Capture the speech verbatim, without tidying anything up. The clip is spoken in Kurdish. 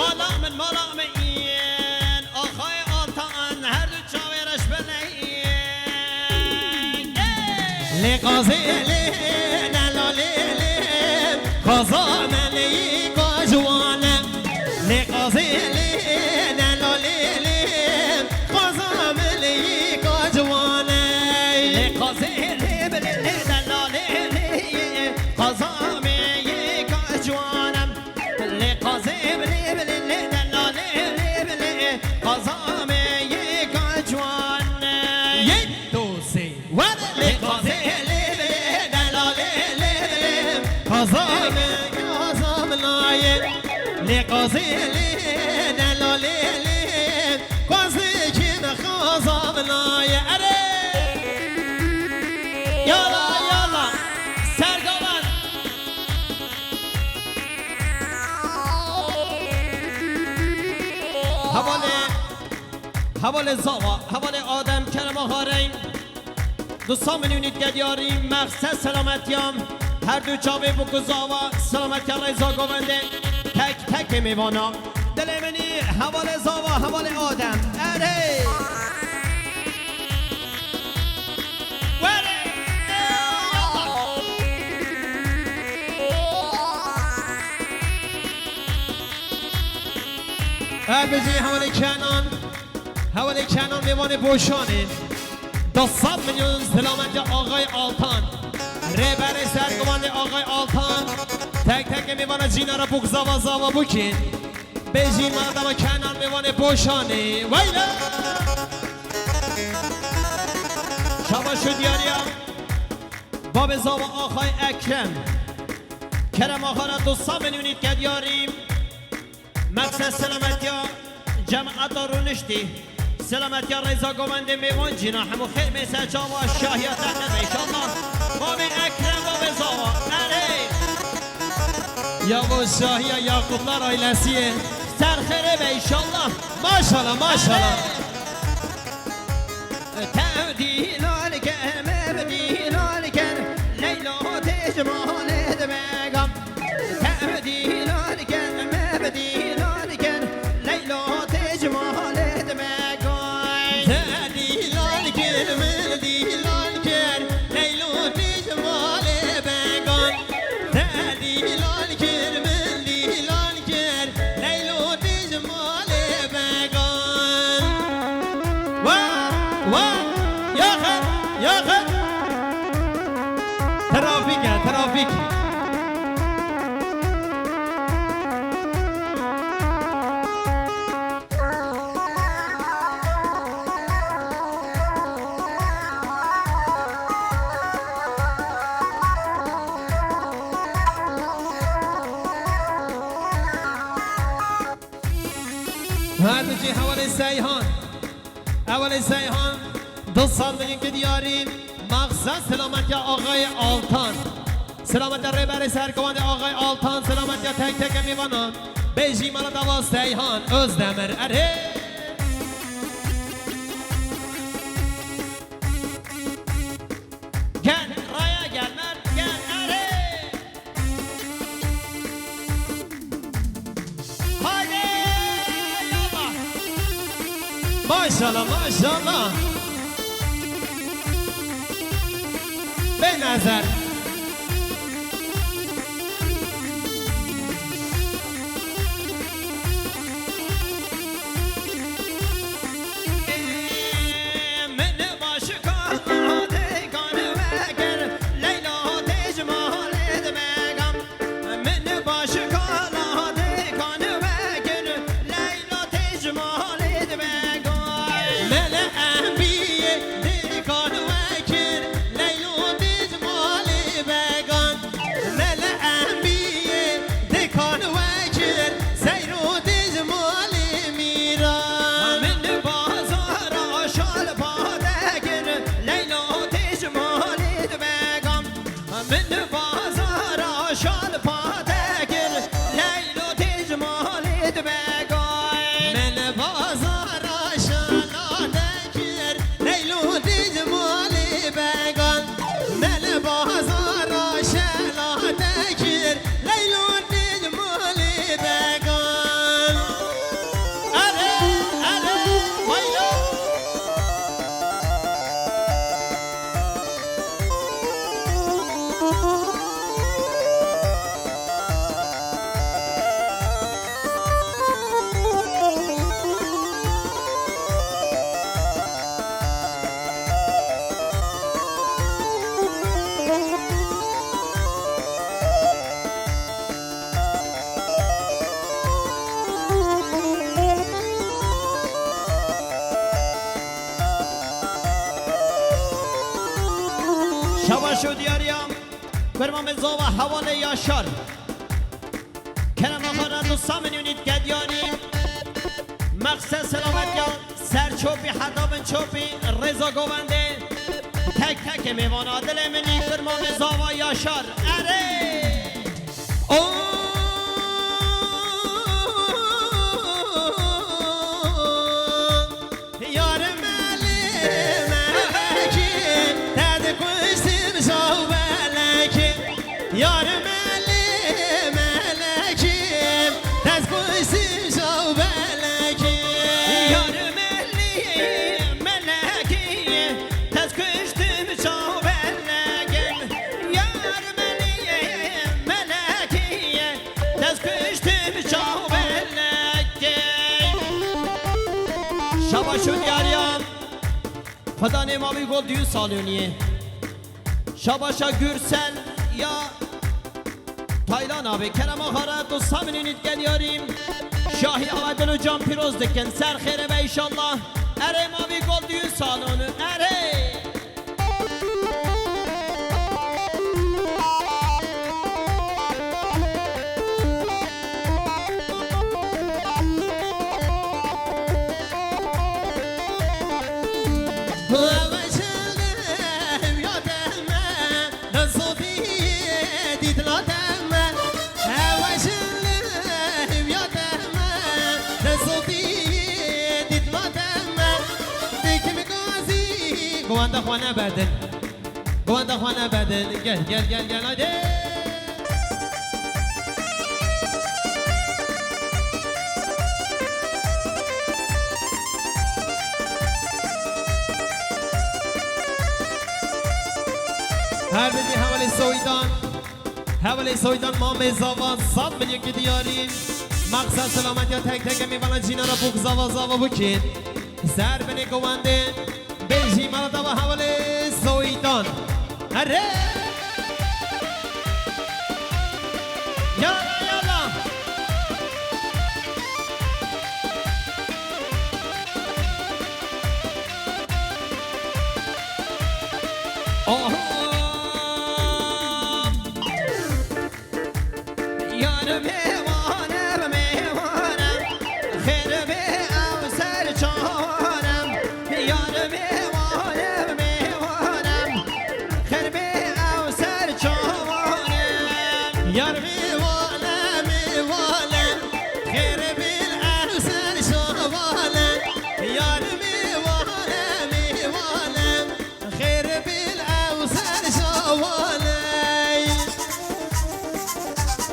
Mala min, mala min, axayê Altan her du çavê reş bine. Lê qazê lê, dela lê lê, qaza me lê ka ciwane. Lê qazê lê, dela lê lê, qaza me lê ka ciwane. Lê qazê lê, lê, lê, dela lê lê, qaza me yê ka ciwane. Lê qazê bilê bilê lê dela lê lê bilê qaza me yê ka ciwan e. Yek, du, sê. Were lê qazê lê bilê dela lê lê bilê qaza me qaza min aye. Lê qazê lê dela lê lê qazê kê me qaza min aye. Erê! Yala, yala. Sergavan. Hevalê, hevalê Zava, hevalê Adem, Kerema Hareyn. Du sed milyon ît gediyarî, mexsed selametiya. Her du çavê bûk û Zava, selametiya Rêza Govendê. Tek tekê mêvana. Dilê min î, hevalê Zava, hevalê Adem. Erê! Were! Her bijî hevalê Kenan. Hevalê Kenan mêvanê Boşanê. Du sed milyon selametiya Axayê Altan. Rêberê Sergivanê Axayê Altan. Tek tekê mêvana cîna re bûk zava zava bûkî. Bêjî mala dava Kenan mêvanê Boşanê. Weyla! Şaba şu diyariya. Babê zava Axay Ekrem. Kerem Axa re du sed milyon ît gediyarî. Mexsed selametiya cemaeta rûniştî. Selametiya Rêza Govendê mêvan cîna hemû xêmê ser çava şahiya te nebe înşallah. Babê Ekrem babê zava. Erê! Ya bo şahiya Yaqutlar ailesiyê. Ser xêrê be înşallah. Maşallah, maşallah. Te dîlan ker, me bi dîlan ker, Leyla tê ji malê dibe gam. Te dîlan ker, me bi dîlan ker, Leyla tê ji malê dibe gam. Te dîlan ker, min dîlan ker, Leyla tê ji malê be gam. Te dîlan kir, min dîlan kir, Leylo tê ji malê vegan. Wa, wa, yaxin, yaxin. Trafîk e, trafîk. Her dijî hevalê Seyhan. Hevalê Seyhan, du sed milyon ke diyarî, mexsed selametiya Axayê Altan. Selametiya Rêberê Serkevandê Axayê Altan, selametiya tek teke mêvanan. Bêjî mala dava Seyhan Özdemir. Erê! Gel, raya gel, mert gel, erê! Haydi! Yallah! Maşallah, maşallah! Bê nezer! Min başka dê kan vekir, Leyla tê ji malê dibe gam. Min başka dê kan vekir, Leyla tê ji malê dibe gam. Mele Enbiyê dê kan vekir, Leyla tê ji malê Şu diyariya kurma mezava hevalê Yaşar. Kerema xwe re du samilîonî dike diyarî. Mexsed selametiya ser çopî heta bin çopî rêza govendê. Tek tekê mêvana dilê min î kurma mezava Yaşar. Erê! O Yar melî melekî, te dikuştim şaw belekî. Yar melî melekî, te dikuştim şaw belekî. Yar melî melekî, te dikuştim şaw belekî. Yar melî melekî, Dest kuştim çaw belekê. Şabaş û diyariya. Fidanê Mavî Gol düğün saloniyê. Şabaşa Gürsel ya Taylan abi. Kerema xwe re du samilîonî dike diyarî. Şahî Avedil û Can Pîroz dikin. Ser xêre be inşallah. Erê Mavî Gol düğün salonu. Erê. Govenda xwe neberdin. Govenda xwe neberdin. Gel, gel, gel, gel, haydi. Her biri hevalê Soydan. Hevalê Soydan mamê zava zaf milyekî diyarî. Maqsad selametiya tek tek em ê bana cînana bûk zava zava bûkî. Ser binê govendê. Bêjî mala dava hevalê Soydan. Here! Ya!